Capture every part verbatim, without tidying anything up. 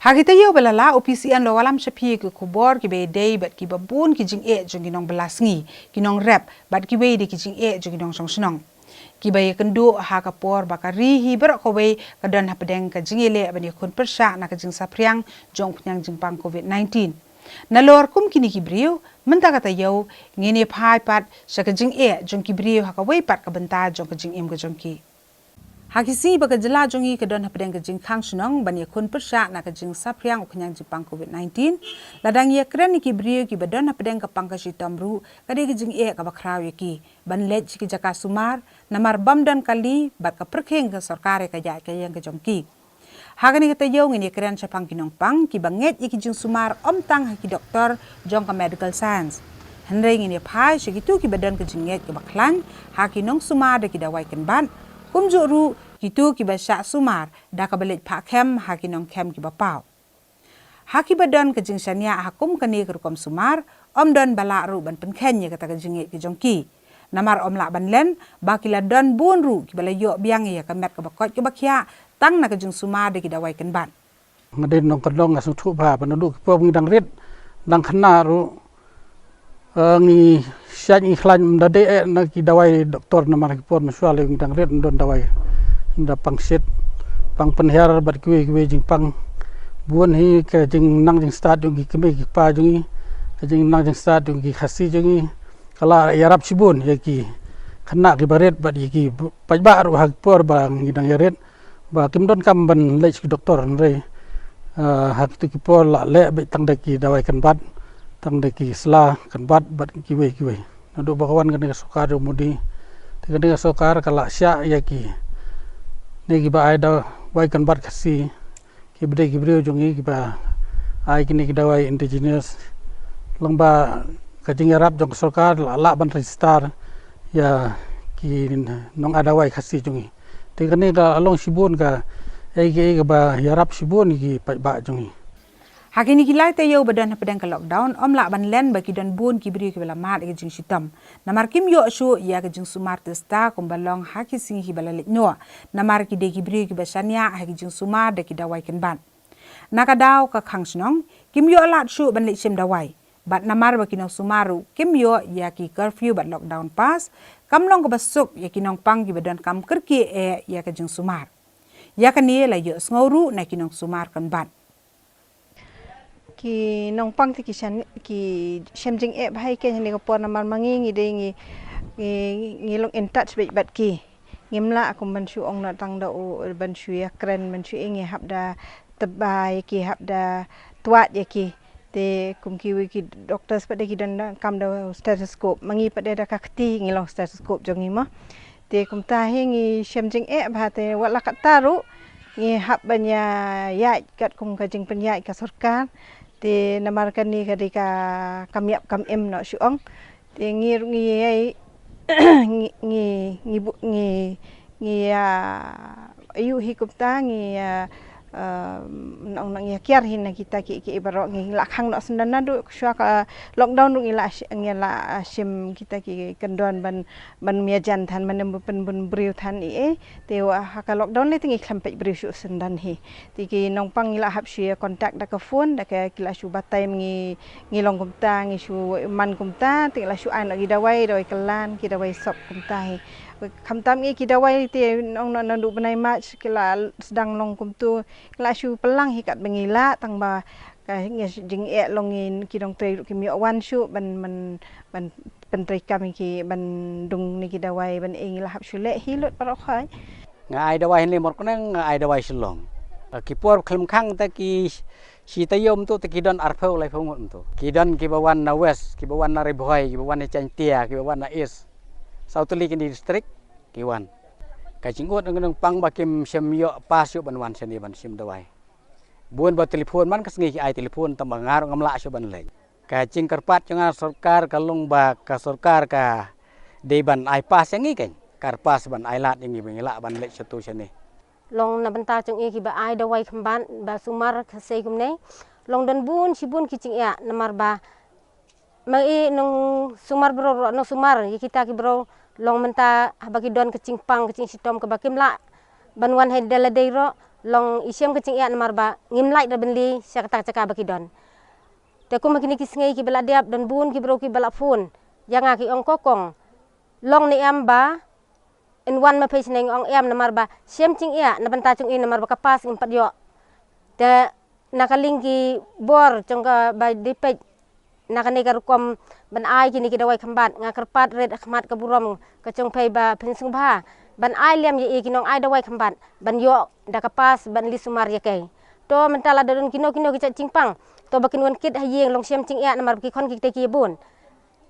Ha ki taïew ba la lah, u P C N la wallam sha phi ki khubor kiba dei bad kiba bun ki jingeh jong ki nongbylla sngi, ki nongrep bad kiwei de ki jingeh jong ki nongshong shnong. Kiba ïakynduh ha ka por ba ka ri hi baroh kawei ka don hapdeng ka jingïaleh ban ïakhun pyrshah na ka jingsaphriang jong u khñiang jingpang COVID nineteen. Nalor kum kine ki briew, mynta ka taïew ngin ïa phai pat sha ka jingeh jong ki briew ha kawei pat ka bynta jong ka jingim ka jong ki. Ha ki sngi ba ka jylla jong ngi ka don hapdeng ka jingkhang shnong ban ïakhun pyrshah na ka jingsaphriang u khñiang jingpang COVID nineteen, la dang ïakren ïa ki briew kiba don hapdeng ka pang ka shitom ruh, ka dei ka jingeh kaba khraw ïa ki ban leit sha ki jaka sumar, namar bym don kali bad ka pyrkhing ka sorkar ïa ka ïaid ka ïeng ka jong ki. Ha kane ka taïew ngin ïakren shaphang ki nongpang kiba ngeit ïa ki jingsumar ym tang ha ki doktor jong ka medical science, hynrei ngin ïa phai sha kito kiba don ka jingngeit kaba khlaiñ ha ki nongsumar da ki dawai kynbat, kumjuh ruh kito kiba shah sumar da kaba leit phah kem ha ki nongkem kiba paw. Ha kiba don ka jingshaniah ha kum kane ka rukom sumar, ym don ba lah ruh ban pynkheiñ ïa kata ka jingngeit ka jong ki. Namar ym lah ban len ba ki la don bun ruh kiba la ïoh biang ïa ka met kaba koit kaba khiah tang na ka jingsumar da ki dawai kynbat. Nga dei nongkyndong, nga sngewthuh bha ba naduh ki por ba ngi dang rit, dang khynnah ruh, eh, ngi shait ngi khlaiñ, ym da dei eh na ki dawai doktor, namar ki por mynshuwa lei ngi dang rit ym don dawai, ynda pang shit, pang pynhiar bad kiwei kiwei jingpang. Bun hi ka jingnang jingstad jong ki kmie ki kpa jong ngi, ka jingnang jingstad jong ki Khasi jong ngi, ka la ïarap shibun ïa ki khynnah kiba rit bad ïa ki paidbah ruh ha ki por ba ngi dang ïarit, ba kim don kam ban leit sha ki doktor, hynrei, eh, ha kito ki por la leh beit tang da ki dawai kynbat, tang da ki sla kynbat bad kiwei kiwei. Naduh ba ka wan kane ka sorkar jong Modi, te kane ka sorkar ka la shah ïa kine kiba ai dawai kynbat Khasi, kiba dei ki briew jong ngi kiba ai kine ki dawai indigenous. Lyngba ka jingïarap jong ka sorkar la lah ban register ïa ki nongai dawai Khasi jong ngi. Te kane ka long shibun ka, eh, ka, eh, kaba ïarap shibun ïa ki paidbah jong ngi. Ha kine ki lai taïew ba don hapdeng ka lockdown, ym lah ban len ba ki don bun ki briew kiba la mad ïa ka jingshitom. Namar kim ïoh shuh ïa ka jingsumar testa kumba long ha ki sngi kiba la leit noh. Namar ki dei ki briew kiba shaniah ha ki jingsumar da ki dawai kynbat. Na ka daw ka khang shnong, kim ïoh lad shuh ban leit shim dawai. Bad namar ba ki nongsumar ruh kim ïoh ïa ki curfew bad lockdown pass, kam long kaba suk ïa ki nongpang kiba donkam kyrkieh eh ïa ka jingsumar. Ïa kane la ïohsngew ruh na ki nongsumar kynbat. Ki nongpang te ki shan, ki shem jingeh bha ïa ki ha kane ka por, namar ma ngi ngi dei ngi, ngi, ngi long in touch beit bad ki. Ngim lah kum ban shu ong noh tang da u, ban shu ïakren, ban shu ïa ngi hap da tba ïa ki, hap da twad ïa ki. Te kum kiwei ki doctors pat de ki donkam da stethoscope. Ma ngi pat de da ka kti ngi long stethoscope jong ngi mo. Te kumta hi ngi shem jingeh bha, te wat la katta ruh ngi hap ban ïa ïaid katkum ka jingpynïaid ka sorkar. Te namar kane ka dei ka kam ïap kam im noh shu ong. Te ngi ruh ngi ïa, ngi, ngi, ngi bu-, ngi, ngi ïa, ïohi kumta ngi ïa, eh, nong, nong ïa kiar hi na kita ki, ki baroh ngi la khang noh syndon naduh shuwa ka lockdown ruh ngi la shi-, ngi la shim kita ki kyndon ban, ban ïajan than, ban pynbun briew than ïa. Te wa ha ka lockdown lei te ngi khlem peit briew shuh syndon hi. Te ki nongpang ngi la hap shu ïa contact da ka phone, da ka ki la shu batai ngi, ngi long kumta, ngi shu man kumta, te ki la shu ai noh ki dawai, dawai kyllan, ki dawai sop kumta hi. Khamtam ngi ki dawai te nong, nong, naduh bnai March ki la sdang long kumtu, ki la shu pynlang hi katba ngi lah, tang ba ka ngi jingeh long ngi ki nongtrei ruh kim ïoh wan shuh ban, ban, ban pyntreikam ïa ki ban dung ne ki dawai ban ïa ngi la hap shu leh hi lut baroh khoit. Nga ai dawai hangne Mawryngkneng, nga ai dawai Shillong. Ki por khlem khang te ki shi taïew mynta te ki don arphew laiphew ngut mynta. Ki don kiba wan na West, kiba wan na Ri Bhoi, kiba wan na Jaintia, kiba wan na East. Saw tylli kine district ki wan. Ka jingud ngi nongpang ba kim shem ïoh pass shuh ban wan shane ban shim dawai. Bun ba telephone man ka sngi ki ai telephone tang ba nga ruh ngam lah shuh ban leit. Ka jingkyrpad jong nga sorkar ka long ba ka sorkar ka dei ban ai pass ïa ngi, kan kyrpad ban ai lad ïa ngi ba ngi lah ban leit shatu shane. Long na bynta jong i kiba ai dawai kynbat ba sumar ka sei kumne. Long don bun shibun ki jingeh namar ba ma i nongsumar baroh ruh, nongsumar ïa kita ki baroh long mynta haba ki don ka jingpang ka jingshitom kaba kim lah ban wan ha da lade ruh. long i shem ka jingeh namar ba ngim lah da ban leit sha kata ka jaka ba ki don. Te kum ha kine ki sngi kiba la dep don bun ki briew kiba la phone ïa nga ki ong ko kong, long ne em ba yn wan ma phi shnong? Ong em namar ba shem jingeh na bynta jong i namar ba ka pass ngim pat ïoh. Te na ka liang ki bor jong ka ba dei peit na kane ka rukom ban ai kine ki dawai khambat, nga kyrpad rit ha khmat ka burom ka jong phi ba phin sngewbha ban ai lem ïa i ki nong ai dawai khambat ban ïoh da ka pass ban leit sumar ïa ki. To mynta lada don kino kino ki jingpang, to ba kin wan kit ha ïing, long shem jingeh namar ba ki khon ki kti ki bun.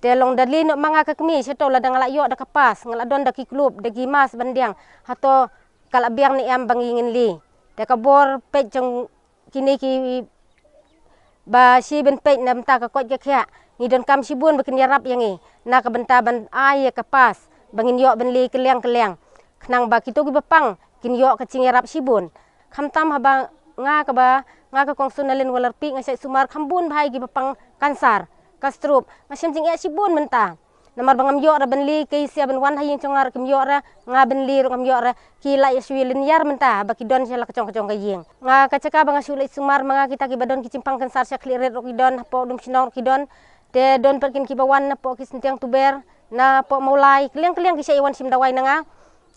Te long da leit noh ma nga ka kmie sha to lada nga la ïoh da ka pass, nga la don da ki klub, da ki mask ban diang, hato ka la biang ne em ba ngi ngin leit? Te ka bor peit jong kine ki ba shi ban peit na bynta ka koit ka khiah, ngi donkam shibun ba kin ïarap ïa ngi na ka bynta ban ai ïa ka pass ba ngin ïoh ban leit kylleng kylleng, khnang ba kito kiba pang kin ïoh ka jingïarap shibun. Khamtam haba nga kaba nga ka kong Sonalin Walarpi nga shait sumar kham bun bha ïa kiba pang kansar, ka stroke, nga shem jingeh shibun mynta. Namar ba ngam ïoh ra ban leit, ki sha ban wan ha ïing jong nga ruh kim ïoh ra, nga ban leit ruh ngam ïoh ra, ki la ïa shu leit ïar mynta ba ki don sha la ka jong ka jong ka ïing. Nga ka jaka ba nga shu leit sumar ma nga kita kiba don ki jingpang kansar sha khlieh rit ruh ki don, hapoh Dum Shnong ruh ki don. Te don pat kin kiba wan napoh ki Syntiang Tuber, napoh Mawlai, kylleng kylleng ki shait ïa wan shim dawai na nga.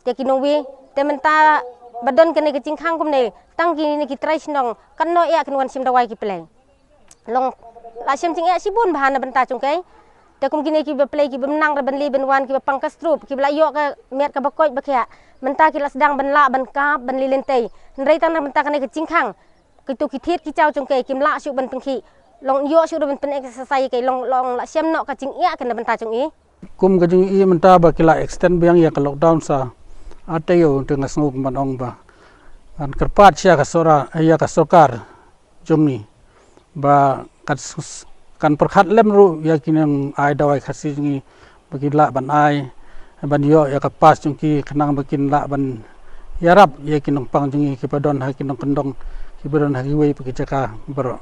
Te ki nongwei, te mynta ba don kane ka jingkhang kumne, tang kine ki trai shnong katno eh kin wan shim dawai ki Blei. Long la shem jingeh shibun bha na bynta jong ki. Te kum kine kiba Blei kiba mynta ra ban leit ban wan, kiba pang ka stroke, kiba la ïoh ka met kaba koit ba khiah, mynta ki la sdang ban lah ban kap ban leit lynti. Hynrei tang na bynta kane ka jingkhang, kito ki thied ki jaw jong ki kim lah shuh ban pynkhiah, long ïoh shuh ruh ban pyn-exercise ki, long long la shem noh ka jingeh ka na bynta jong i. Kum ka jong i mynta ba ki la extend biang ïa ka lockdown sa ar taïew, te nga sngew kumban ong ba ngan kyrpad sha ka sora, ïa ka sorkar jong ngi ba kan sus-, kan pyrkhat lem ruh ïa ki nong ai dawai Khasi jong ngi ba ki lah ban ai, ban ïoh ïa ka pass jong ki, khnang ba kin lah ban ïarap ïa ki nongpang jong ngi kiba don ha ki nongkyndong, kiba don ha kiwei pa ki jaka baroh.